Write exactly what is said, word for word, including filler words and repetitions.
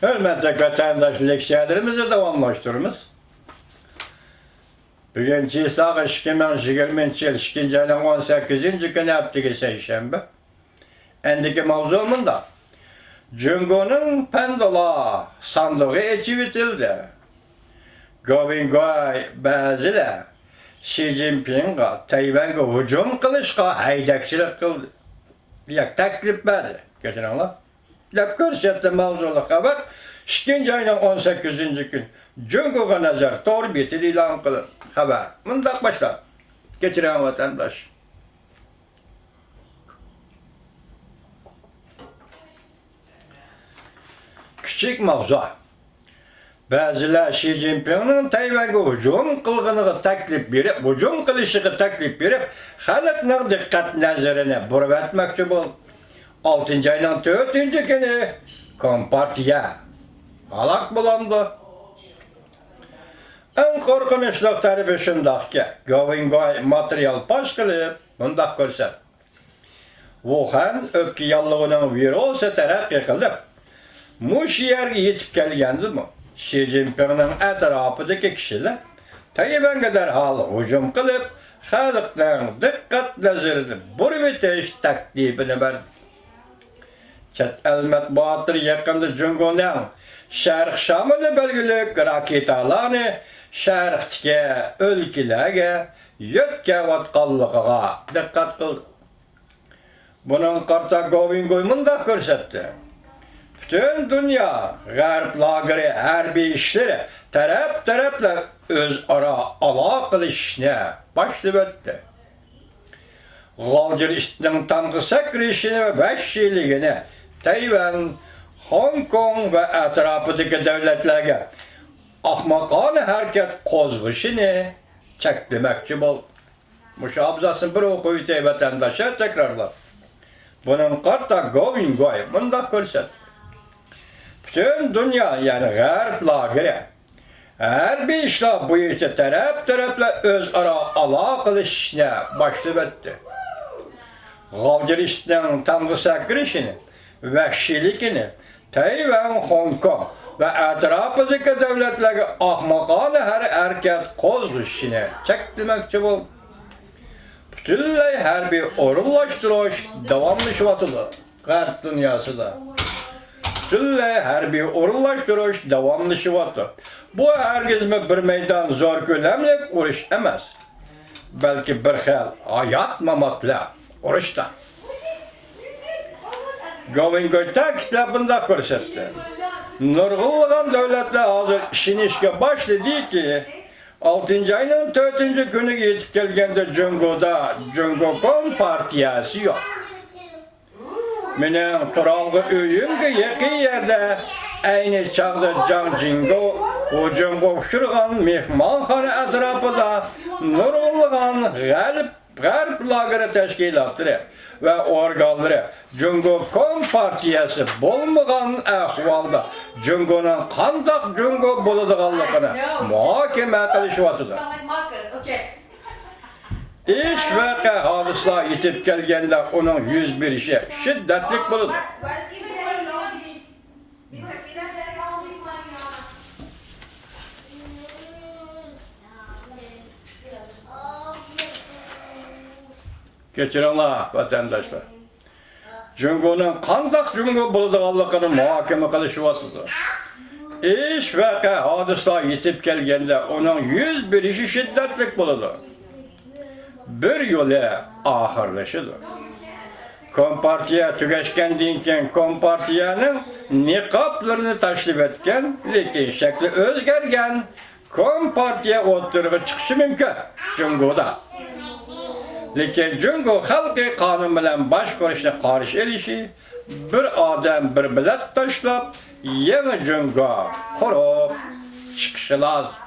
ھۆرمەتلىك ۋەتەنداش، لېكسىيەلىرىمىزنى داۋاملاشتۇرىمىز. بۈگۈن چىساغ ئىككى مىڭ يىگىرمىنچى يىل ئىككىنچى ئاينىڭ ئون سەككىزىنچى كۈنى، ھەپتىگە سەيشەنبە. ئەندىكى ماۋزۇ مۇنداق. جۇڭگونىڭ پاندورا ساندۇقى ئېچىۋېتىلدى. گوۋىنگوي بەزىلەر شى جىنپىڭغا تەيۋەنگە ھۇجۇم قىلىشقا ھەيدەكچىلىك قىلدى. ياق، تەكلىپ بەردى. كەچۈرۈڭلار. دەپ كۆرسەتتى ماۋزۇلۇق خەۋەر. ئىككىنچى ئاينىڭ ئون سەككىزىنچى كۈنى جۇڭگوغا نەزەر تور بېتىدە ئېلان قىلىندى. خەۋەر مۇنداق باشلاندى. كەچۈرۈڭ ۋەتەنداش. كىچىك ماۋزۇ. بەزىلەر شى جىنپىڭنىڭ تەيۋەنگە ھۇجۇم قىلغىنىغا تەكلىپ بېرىپ، ھۇجۇم قىلىشىغا تەكلىپ بېرىپ، خەلقنىڭ دىققەت نەزىرىنى بۇرۇۋەتمەكچى بولدى. ئالتىنچى ئاينىڭ تۆتىنچى كۈنى كومپارتىيە ھالاك بولامدۇ؟ ئەڭ قورقۇنچلۇق تەرىپى شۇنداقكى، گوۋىنگوي ماتېرىيال پاش قىلىپ مۇنداق كۆرسەتتى. ۋۇخەن ئۆپكە ياللۇغىنىڭ ۋىرۇسى تەرەققىي قىلىپ، مۇشۇ يەرگە يېتىپ كەلگەندىمۇ، شى جىنپىڭنىڭ ئەتراپىدىكى كىشىلەر تەيۋەنگە دەرھال ھۇجۇم قىلىپ، خەلقنىڭ دىققەت نەزىرىنى بۇرۇۋېتىش تەكلىپىنى بەردى. چەت ئەل مەتبۇئاتلىرى يېقىندا جۇڭگونىڭ شەرق شامىلى بەلگىلىك راكېتالارنى شەرقتىكى ئۆلكىلەرگە يۆتكەۋاتقانلىقىغا دىققەت قىلدى. بۇنىڭغا قارىتا گوۋىنگوي مۇنداق كۆرسەتتى. پۈتۈن دۇنيا غەرب لاگېرى ھەربىي ئىشلىرى تەرەپ-تەرەپلەر ئۆزئارا ئالاقىلىشىشنى باشلىۋەتتى. غالجىر ئىتنىڭ تامغا سەكرىشىنى ۋە ۋەھشىيلىكىنى تەيۋەن، خوڭكوڭ ۋە ئەتراپىدىكى دۆلەتلەرگە ئاخماقانە ھەرىكەت قوزغىشىنى چەكلىمەكچى بولدى. مۇشۇ ئابزاسنى بىر ئوقۇۋېتەي ۋەتەنداشلار تەكرارلاپ. بۇنىڭغا قارىتا گوۋىنگوي مۇنداق كۆرسەتتى. پۈتۈن دۇنيا، يەنى غەرب لاگېرى ھەربىي ئىشلار بويىچە تەرەپ-تەرەپلەر ئۆزئارا ئالاقىلىشىشنى باشلىۋەتتى. غالجىر ئىتنىڭ تامغا سەكرىشىنى، ۋەھشىيلىكىنى تەيۋەن، خوڭكوڭ ۋە ئەتراپىدىكى دۆلەتلەرگە ئاخماقانە ھەر ھەرىكەت قوزغىشىنى چەكلىمەكچى بولدى. پۈتۈنلەي ھەربىي ئورۇنلاشتۇرۇش داۋاملىشىۋاتىدۇ. غەرب دۇنياسىدا پۈتۈنلەي ھەربىي ئورۇنلاشتۇرۇش داۋاملىشىۋاتىدۇ. بۇ ھەرگىزمۇ بىر مەيدان زور كۆلەملىك ئۇرۇش ئەمەس، بەلكى بىر خىل ھايات-ماماتلىق ئۇرۇشتا. گوۋىنگوي تەكىتلەپ مۇنداق كۆرسەتتى. نۇرغۇنلىغان دۆلەتلەر ھازىر ئىشىنىشكە باشلىدىكى، ئالتىنچى ئاينىڭ تۆتىنچى كۈنىگە يېتىپ كەلگەندە جۇڭگودا جۇڭگو كومپارتىيەسى يوق. مېنىڭ تۇرالغۇ ئۆيۈمگە يېقىن يەردە ئەينى چاغدا جاڭ جىڭگو ھۇجۇمغا ئۇچرىغان مېھمانخانا ئەتراپىدا نۇرغۇنلىغان غەرب، غەرب لاگېرى تەشكىلاتلىرى ۋە ئورگانلىرى جۇڭگو كومپارتىيەسى بولمىغان ئەھۋالدا جۇڭگونىڭ قانداق جۇڭگو بولىدىغانلىقىنى مۇھاكىمە قىلىشىۋاتىدۇ. ئىش ۋەقە ھادىسىلەر يېتىپ كەلگەندە ئۇنىڭ يۈز بېرىشى شىددەتلىك بولىدۇ. كەچۈرۈڭلار، ۋەتەنداشلار. جۇڭگونىڭ قانداق جۇڭگو بولىدىغانلىقىنى مۇھاكىمە قىلىشىۋاتىدۇ. ئىش ۋەقە ھادىسىلەر يېتىپ كەلگەندە ئۇنىڭ يۈز بېرىشى شىددەتلىك بولىدۇ. بىر يولى ئاخىرلىشىدۇ. كومپارتىيە تۈگەشكەندىن كېيىن كومپارتىيەنىڭ نىقابلىرىنى تاشلىۋەتكەن، لېكىن شەكلى ئۆزگەرگەن كومپارتىيە ئوتتۇرىغا چىقىشى مۇمكىن جۇڭگودا. لېكىن جۇڭگو خەلقى قانۇن بىلەن باشقۇرۇشنى قارشى ئېلىشى، بىر ئادەم بىر بېلەت تاشلاپ، يېڭى جۇڭگو قۇرۇپ چىقىشى لازىم.